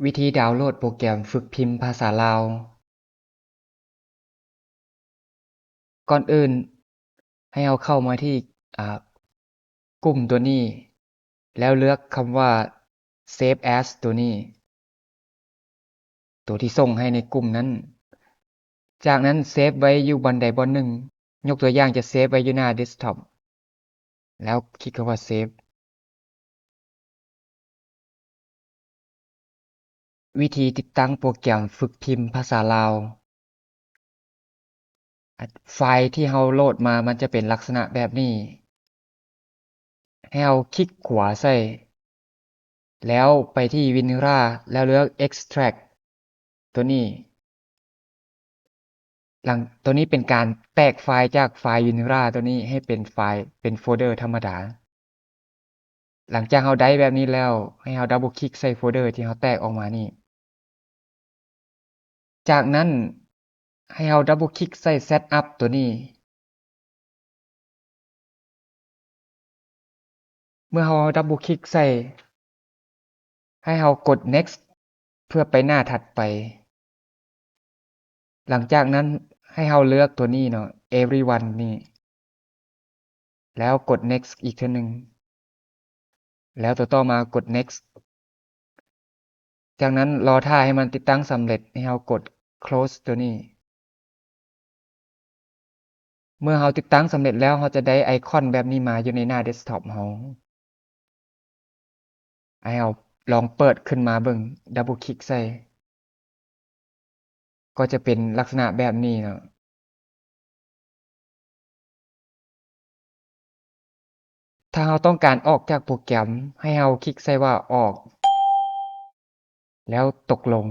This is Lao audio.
ວິທີດາວໂຫຼດໂປຣແກຣມຝຶກພິມພາສາລາວ. ກ່ອນອື່ນໃຫ້ເຮົາເຂົ້າມາທີ່ ອ່າ ກຸ່ມຕົວນີ້ ແລ້ວເລືອກຄຳວ່າ Save As ຕົວນີ້ ຕົວທີ່ສົ່ງໃຫ້ໃນກຸ່ມນັ້ນ. ຈາກນັ້ນເຊຟໄວ້ຢູ່ບ່ອນໃດບ່ອນໜຶ່ງ, ຍົກຕົວຢ່າງຈະເຊຟໄວ້ຢູ່ໜ້າເດັສທັອບ ແລ້ວຄລິກຄຳວ່າ Save. ວິທີຕິດຕັ້ງໂປຣແກຣມຝຶກພິມພາສາລາວ. ອາ ໄຟລ໌ທີ່ເຮົາໂຫຼດມາ ມັນຈະເປັນລັກສະນະແບບນີ້. ໃຫ້ເຮົາຄລິກຂວາໃສ່ ແລ້ວໄປທີ່ວິນຣາ ແລ້ວເລືອກ Extract ຕົວນີ້. ຫຼັງ ຕົວນີ້ເປັນການແຕກໄຟລ໌ຈາກໄຟລ໌ວິນຣາຕົວນີ້ໃຫ້ເປັນໄຟລ໌ ເປັນໂຟເດີທຳມະດາ. ຫຼັງຈາກເຮົາໄດ້ແບບນີ້ແລ້ວ ໃຫ້ເຮົາດັບເບິນຄລິກໃສ່ໂຟເດີທີ່ເຮົາແຕກອອກມານີ້. ຈາກນັ້ນໃຫ້ເຮົາດັບເບິນຄລິກໃສ່ Setup ຕົວນີ້. ເມື່ອເຮົາດັບເບິນຄລິກໃສ່ ໃຫ້ເຮົາກົດ Next ເພື່ອໄປໜ້າຖັດໄປ. ຫຼັງຈາກນັ້ນໃຫ້ເຮົາເລືອກຕົວນີ້ເນາະ Everyone ນີ້ ແລ້ວກົດ Next ອີກເທື່ອໜຶ່ງ ແລ້ວຕົວຕໍ່ມາກົດ Next. ຈາກນັ້ນລໍຖ້າໃຫ້ມັນຕິດຕັ້ງສຳເລັດ ໃຫ້ເຮົາກົດ Close ຕົວນີ້. ເມື່ອເຮົາຕິດຕັ້ງສຳເລັດແລ້ວ ເຮົາຈະໄດ້ໄອຄອນແບບນີ້ມາຢູ່ໃນໜ້າເດັສທັອບເຮົາ. ໃຫ້ເຮົາລອງເປີດຂຶ້ນມາເບິ່ງ ດັບເບິນຄລິກໃສ່ ກໍຈະເປັນລັກສະນະແບບນີ້ເນາະ. ຖ້າເຮົາຕ້ອງການອອກຈາກໂປຣແກຣມ ໃຫ້ເຮົາຄລິກໃສ່ວ່າອອກ ແລ້ວຕົກລົງ.